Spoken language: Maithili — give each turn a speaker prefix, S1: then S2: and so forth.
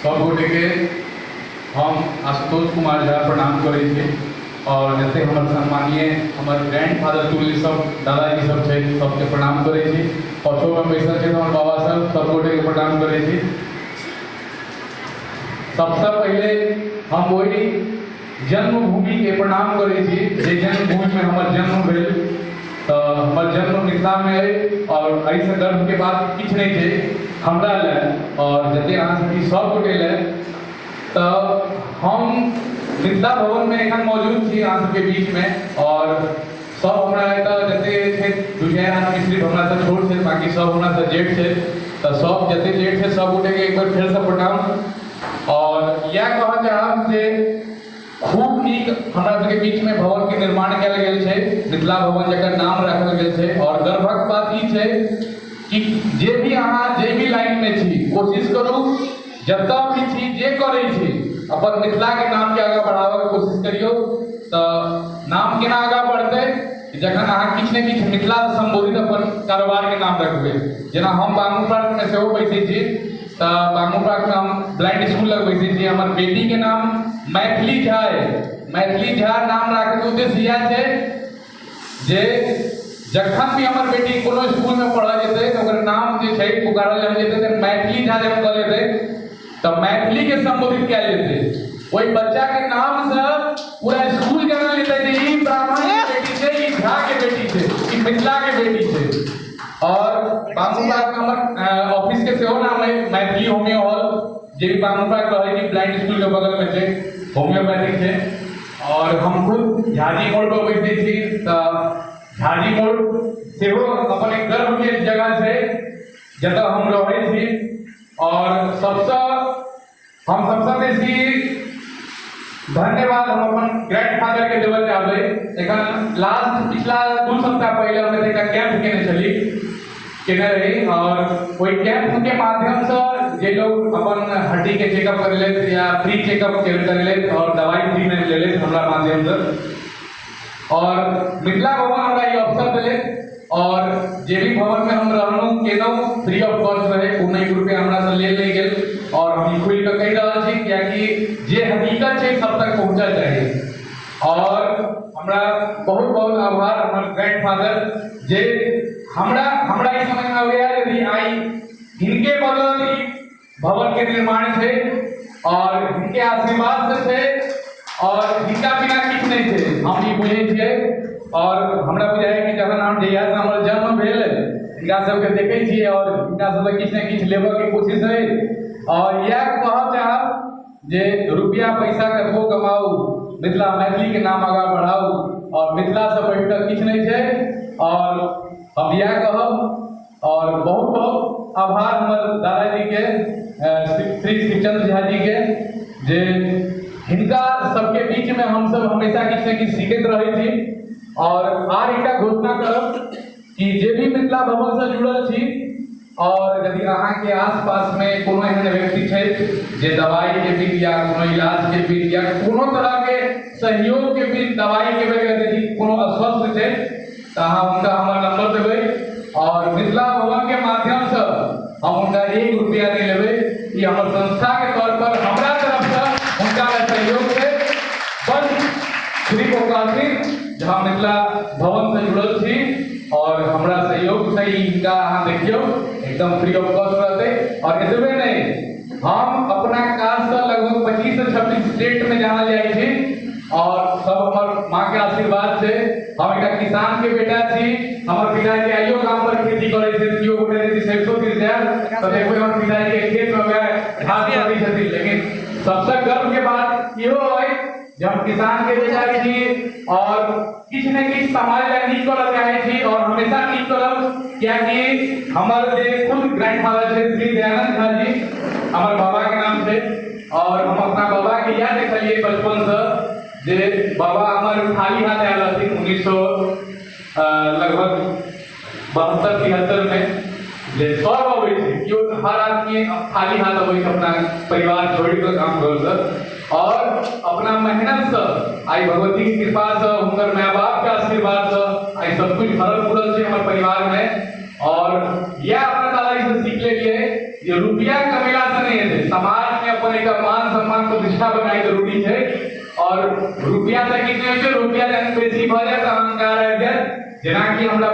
S1: सब गोटे के हम आशुतोष कुमार झा प्रणाम करै छी। और जते हमर सम्मानीय हमर ग्रैंड फादर तुल्य सब दादाजी सब छै, सबके प्रणाम करै छी। पाछो में बैसल छै हमर बाबा सब, सब गोटे के प्रणाम करै छी। सबसे पहले हम वही जन्मभूमि के प्रणाम करै छी जे जन्मभूमि में हमर जन्म भेल। तो हमर जन्म मिथिला में है और एहिसँ गर्व के बात किछु नहीं छै हमरा लए और जते अहाँ सब सब गोटे लए। तो हम मिथिला भवन में एखन मौजूद छी अहाँ सबके बीच में और सब हमरा एतऽ जते छै दू चारि आदमी सिर्फ हमरा से छोट छै, बाकी सब हमरा से जेठ छै। तो सब जते जेठ छै सब गोटे के एक बेर फेरसँ प्रणाम। और इएह कहऽ चाहब जे खूब नीक हमरा सबके बीच में भवन के निर्माण कयल गेल छै, मिथिला भवन जकर नाम राखल गेल छै। और गर्वक बात ई छै कि जे भी अहाँ जे भी लाइन में छी, कोशिश करू जतऽ भी छी जे करै छी अपन मिथिला के नाम के आगाँ बढ़ाबऽ के कोशिश करियौ। तऽ नाम केना आगाँ बढ़तै जखन अहाँ किछु ने किछु मिथिला से सम्बोधित अपन कारोबार के नाम रखबै। जेना हम बांगू पार्क में सेहो बैसै छी तऽ बांगू पार्क में हम ब्लाइंड स्कूल लग बैसै छी। हमर बेटी के नाम मैथिली झा है। मैथिली झा नाम राखैके उद्देश्य इएह छै जे जखन भी हमर बेटी कोनो स्कूल में पढ़ऽ जेतै तऽ ओकर नाम जे छै पुकारल जहन जेतै तऽ मैथिली झा जब कहल जेतै तऽ मैथिली के संबोधित कयल जेतै। ओहि बच्चा के नाम से पूरा स्कूल जानल जेतै जे ई ब्राह्मण के बेटी छै, ई झा के बेटी छै, ई मिथिला के बेटी छै। और बांगू पार्क में हमर ऑफिस के सेहो नाम है मैथिली होमियो हॉल, जे भी बांगू पार्क रहै छै ब्लाइंड स्कूल के बगल में छै, होम्योपैथिक छै। और हम खुद झाजी मोड़ पर बैसै छी तऽ झाजी मोड़ सेहो अपन एक गर्व के जगह छै जतऽ हम रहै छी। और सबसँ हम सबसँ बेसी धन्यवाद हम अपन ग्रैंडफादर के देबऽ चाहबै। एखन लास्ट पिछला 2 सप्ताह पहिले हम एकटा कैंप केने छली केने रही और ओहि कैंप के माध्यम से जे लोग अपन हड्डी के चेकअप करेलथि या फ्री चेकअप करेलथि और दवाई फ्री में लेलथि हमरा माध्यम से। और मिथिला भवन हमरा ई अवसर देलथि और जे भी भवन में हम रहलहुँ केलहुँ फ्री ऑफ कॉस्ट रहे, कोनो एक रुपया हमरा से लेल नहीं गेल। और हम ई खुलि कऽ कहि रहल छी कियाकि जे हकीकत छै सब तक पहुँचल चाही। और हमरा बहुत बहुत आभार हमर ग्रैंडफादर जे हमरा हमरा ई समझ में आबैया यदि आइ हिनके बदौलत ई भवन के निर्माण छै और हिनके आशीर्वाद से छै और हिनका बिना किछु नहीं छै, हम ई बुझै छियै। और हमरा बुझाइए कि जखन हम जहिया से हमर जन्म भेल हिनका सबके देखै छियै और हिनका सबके किछु ने किछु लेबऽके कोशिश है। और इएह कहऽ चाहब जे रुपया पैसा कतबो कमाउ, मिथिला मैथिली के नाम आगाँ बढ़ाउ और मिथिला से बढ़िकऽ किछु नहीं छै। और हम इएह कहब और बहुत बहुत आभार हमर दादाजी के, श्री शिवचंद्र झा जी के, जे हिनका सबके बीच में हम सब हमेशा किछु ने किछु सीखैत रहै छी। और आर एकटा घोषणा करब कि जे भी मिथिला भवन से जुड़ल छी और यदि अहाँ के आसपास में कोनो एहन व्यक्ति छै जे दवाई के बिन या कोनो इलाज के बिन या कोनो तरह के सहयोग के बिन दवाई के बगैर यदि कोनो अस्वस्थ छै तऽ अहाँ हुनका हमर नंबर देबै और मिथिला भवन के माध्यम से हम हुनका 1 रुपया नहीं लेबै। ई हमर संस्था के तौर पर हमरा तरफ से हुनका लए सहयोग छै। बस श्री कहलखिन जे हम मिथिला भवन से जुड़ल छी और हमरा सहयोग से ही हिनका अहाँ देखियौ एकदम फ्री ऑफ कॉस्ट रहतै। और एतबे नहीं, हम अपना काज से लगभग 25 से 26 स्टेट में जानल जाइ छी और सब हमर माँ के आशीर्वाद छै। हम एकटा किसान के बेटा छी, हमर पिताजी आइयो गाम पर खेती करै छथि। केओ गोटे यदि सरिसो दिस जायब तऽ देखबै हमर पिताजी के खेत में वएह घास करै छथिन। लेकिन सबसे गर्व के बात इहो है जे हम किसान के बेटा छी और किछु ने किछु समाज ला नीक करऽ चाहै छी और हमेशा नीक करब, कियाकि हमर जे खुद ग्रैंडफादर छै श्री दयानंद झा जी, हमर बाबा के नाम छै। और हम अपना बाबा के इएह देखलियै बचपन से जे बाबा हमर खाली हाथ आयल रहथिन 1900 लगभग 72-73 में, जे सब अबै छै केओ हर आदमी खाली हाथ अबै छै अपना परिवार छोड़ि कऽ गाम घरसँ और अपना मेहनत से आइ भगवती के कृपा से हुनकर माय बाप के आशीर्वाद से आइ सब कुछ भरल पुरल छै हमर परिवार में। और इएह अपना दादाजी से सीख लेलियै जे रुपया कमेला से नहीं हेतै, समाज में अपन एकटा मान सम्मान प्रतिष्ठा बनाइ जरूरी छै। आओर रुपया तऽ की नहि होइ छै, रुपया जहन बेसी भऽ जायत तऽ अहंकार आबि जायत। जेनाकि हमरा